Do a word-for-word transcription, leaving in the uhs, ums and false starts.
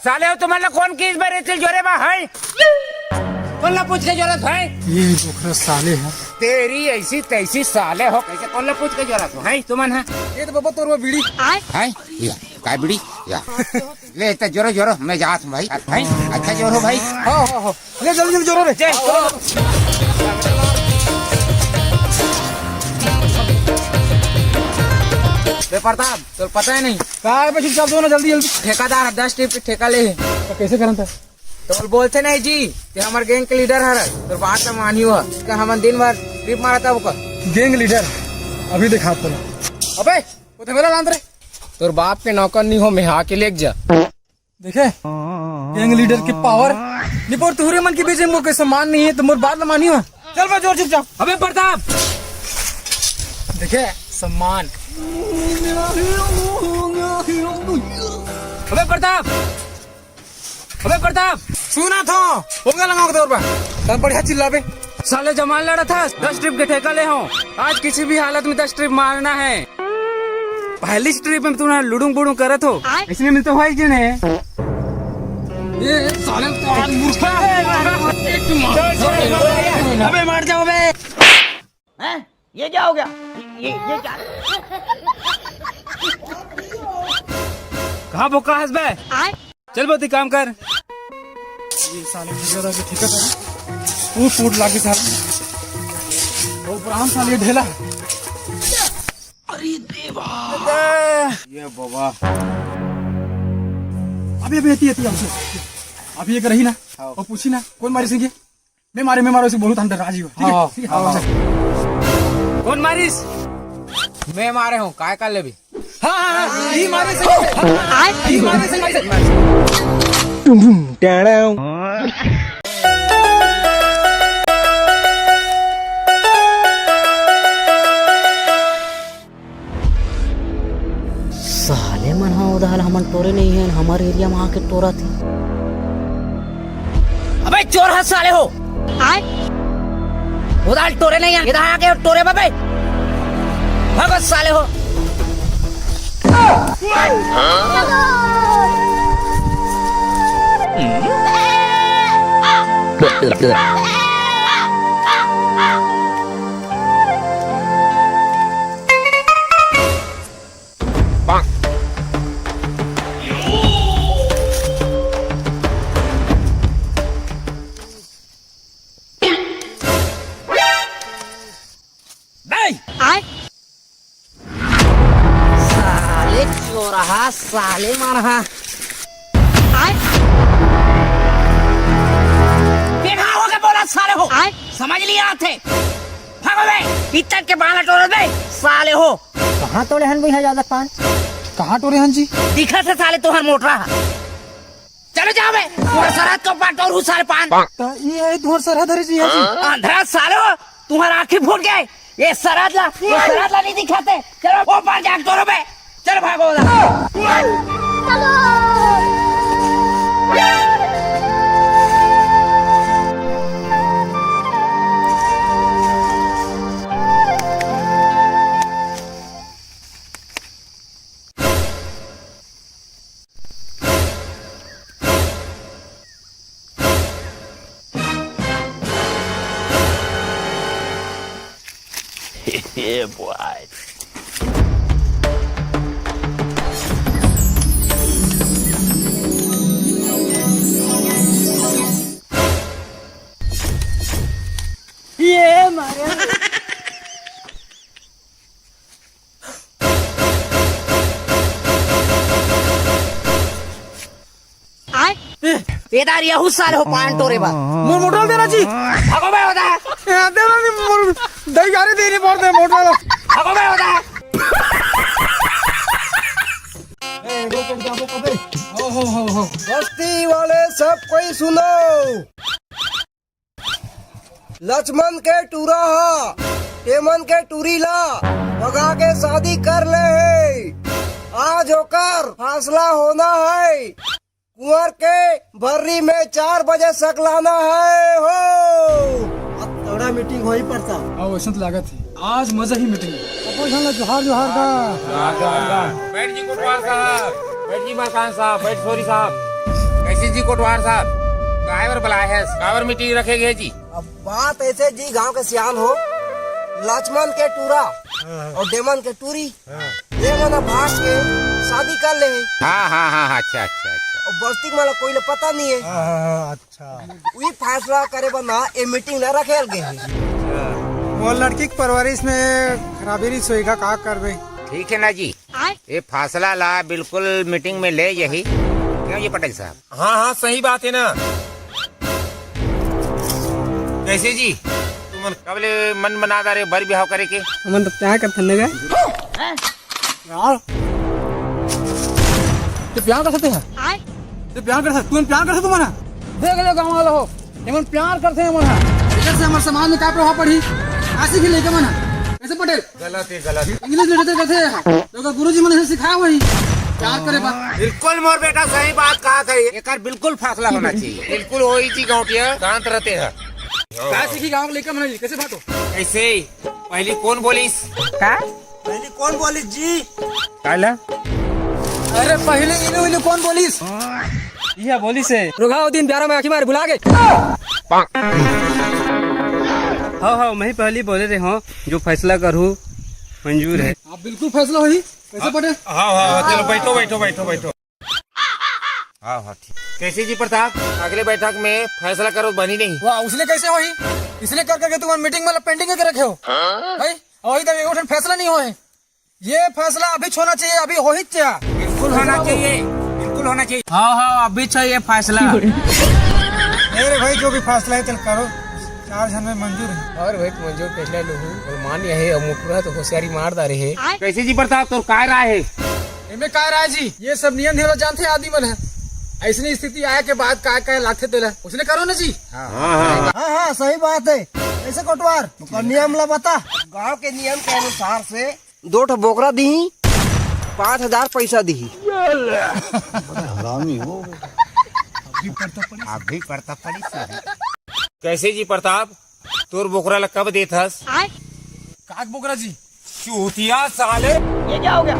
साले हो, तुमन ला कोन किस बार इतनी जोरे बा है? कोन ला पूछ के जोरत है? ये बोकरा साले है। तेरी ऐसी तैसी साले हो, कैसे कोन ला पूछ के जोरत हो है तुमन है? ये तो बाबा तोर वो बीड़ी। है? या, काय बीड़ी? या। ले, इतना जोरो, जोरो, मैं जात हूँ भाई। हैं? अच्छा जोरो भाई। हाँ, हाँ, हाँ। ले, जल्दी, जल्दी जोरो रे। बे प्रताप, तोर पता है नहीं? का है बे, चुपचाप दो ना, जल्दी, जल्दी। ठेकेदार है, दस ट्रिप के ठेका ले है। तो कैसे करन था? तो बोलते नहीं जी, कि हमारे गैंग के लीडर हर, तो बात तो मानी हुआ। इसका हमन दिन भर ट्रिप मारा था ओकर। गैंग लीडर, अभी दिखाता हूँ। अबे, वो तो मेरा लांद रे। तोर बाप के नौकर नहीं हो, मैं हा के लेके जा। देखे, गैंग लीडर के पावर। निपोर तुहरे मन के बीच में मोर के सम्मान नहीं है, तो मोर बात ल मानियो। चल बे, जोर चुपचाप। अबे प्रताप। देखे, सम्मान। अबे प्रताप। अबे प्रताप। सुना था, हो गया लंगा के तोर पर। तब बढ़िया चिल्ला बे। साले जमान लड़ा था, दस ट्रिप के ठेका ले हो। आज किसी भी हालत में दस ट्रिप मारना है। पहली ट्रिप में तू ना लुडुंग बुडुंग करत हो। इसने मिलते हुआ एक जने। ये साले तो आज मूर्खा है। अबे मर जाओ बे। हैं? ये क्या हो गया? ये, ये क्या? कहाँ बोका हस बे? चल बे, तू काम कर। ये साले की जगह पे ठीक है। वो फूट लागे साले। वो ब्राह्म साले ढेला। अरे देवा। ये बाबा। अभी, अभी, अति, अति, अति। अभी एक रही ना। हाँ। और पूछी ना, कौन मारी सिंह? मैं मारे, मैं मारे, उसे बहुत अंदर राजी हो। ठीक है? हाँ, ठीक है? हाँ, हाँ। कौन मारिस? मैं मारे हूँ, काय कर लेबी? हाँ, हाँ, हाँ, ही मारे से, ही मारे से, मारे से। साले मन ह ओदे हमन टोरे नहीं है, हमर एरिया में आके टोरत हे। अबे चोर ह साले हो। आय? ओदे टोरे नहीं है, इधर आके टोरे बबे। भागो साले हो। नहीं। आय। साले चोरहा, साले मारहा। आय। बेघा होके बोला साले हो। आय। समझ लिया थे। भागो बे, इज्जत के बाला टोरो बे, साले हो। कहाँ टोरे हन भैया ज्यादा पान? कहाँ टोरे हन जी? दिखा से साले तोहर मोटरा। चलो जाओ बे, तुम्हारे सरहद को पाटोर हूँ साले पान। त ये है तुम्हारे सरहद हरे जी, है जी। अंधरा सालो, तुम्हारा आँखें फूट गए। ये सरहद ला, ये सरहद ला नहीं दिखाते। चलो वो पार जाके टोरो बे। चलो भागो उधर। Yeah, boy. ये मारे। आय? ए दार यहू साले हो पान टोरे बा। मोर मोटरसाइकिल देना जी। भागो बे होता है। ए, देना नहीं, मोर दही गाड़ी देनी पड़ते मोटरसाइकिल। भागो बे होता है। ए, वो तो क्या वो कबे? ओ हो हो हो। बस्ती वाले सब कोई सुनो। लक्ष्मण के टूरा हा, तेमन के टूरी ला भगा के शादी कर ले हे। आज ओकर फैसला होना है। कुंवर के भर्री में चार बजे सकलाना है हो। अब तगड़ा मीटिंग हो ही पड़ता। हाँ, वैसे तो लागत है। आज मजा ही मीटिंग है। सबो झन ला जोहार, जोहार गा। बैठ जी कोटवार साहब, बैठ जी मलकान साहब, बैठ सोरी साहब। जी कोटवार साहब, काबर बलाए हे, काबर मीटिंग रखे गे जी? अब बात ऐसे जी, गांव के सियान हो, लक्ष्मण के टूरा अउ डेमन के टूरी, ये मन भाग के शादी कर ले हे। हाँ हाँ हाँ हाँ, अच्छा अच्छा अच्छा। अउ बस्ती के मन ला कोई ला पता नहीं है। हाँ हाँ हाँ, अच्छा। वही फैसला करे बर ना ये मीटिंग ला रखे गे हे। मोर लड़की के परवरिश में खराबी रहिस होही गा, का करबे? ठीक है ना जी, ये फैसला ला बिल्कुल मीटिंग में ले जाही। क्यों जी पटेल साहब? हाँ हाँ, सही बात है ना। कैसे जी, तुमन कब ले मन बना डारे बर बिहाव करे के? हमन तो प्यार करथन ना गा। यार, ते प्यार कर सकते हैं? ते प्यार कर सकते, तुमन प्यार कर सकते हो ना? देख ले गाँव वाला हो, एमन प्यार करथे एमन ह। एकर से हमर समाज में का प्रभाव पड़ही? का सीखही लइका मन ह? कैसे पटेल? गलत है, गलत है। इंग्लिश लिटरेचर करथे ह। तो ओकर गुरुजी मन ह सिखाए होही प्यार करे बर। बिल्कुल मोर बेटा सही बात कहा था। एकर बिल्कुल फैसला होना चाहिए। बिल्कुल होई जी गौटिया, शांत रहते हैं। का सीखही गाँव के लइका मन ह जी, कैसे बात हो? ऐसे ही पहली कौन बोलिस? का? पहली कौन बोलिस जी? काला? अरे पहली इलू इलू कौन बोलिस? यह बोलिस हे। रुघाउद्दीन प्यारा में आँखी मार भुला गए। हाँ हाँ, मैं ही पहली बोले रहे हूँ, जो फैसला करूँ मंजूर है। आप बिल्कुल फैसला होही, कैसे पटेल? हाँ हाँ हाँ, चलो बैठो बैठो बैठो बैठो। हाँ हाँ ठीक। कैसे जी प्रताप, अगले बैठक में फैसला करो बनी नहीं। वाह, उसने कैसे होही? इसने कर करके तुम मीटिंग में पेंडिंग करके रखे हो भाई। अभी तक एगो ठन फैसला नहीं होए। ये फैसला अभी होना चाहिए, अभी होही चाहिए। बिल्कुल होना चाहिए, बिल्कुल होना चाहिए। हाँ हाँ, अभी चाहिए फैसला। अरे भाई, जो भी फैसला है चल करो, चार झन में मंजूर है। और भाई मंजूर फैसला लूहू, और मान्य है, और मुठुरा तो होशियारी मार डारे है। कैसे जी प्रताप, तोर काय राय है? एमे काय राय जी, ये सब नियम धियम जानथे आदमी मन है, ऐसनी स्थिति आए के बाद काय काय लागथे तेला उसने करो ना जी। हाँ हाँ, सही बात है। कैसे कोटवार, ओकर नियम ला बता। गांव के नियम के अनुसार से दो ठो बोकरा दीही, पाँच हजार पैसा दीही। हरामी हो। अभी पड़ता पड़ी। कैसे जी प्रताप, तोर बोकरा ला कब देत हस? काक बोकरा जी? चूतिया साले। ये क्या हो गया?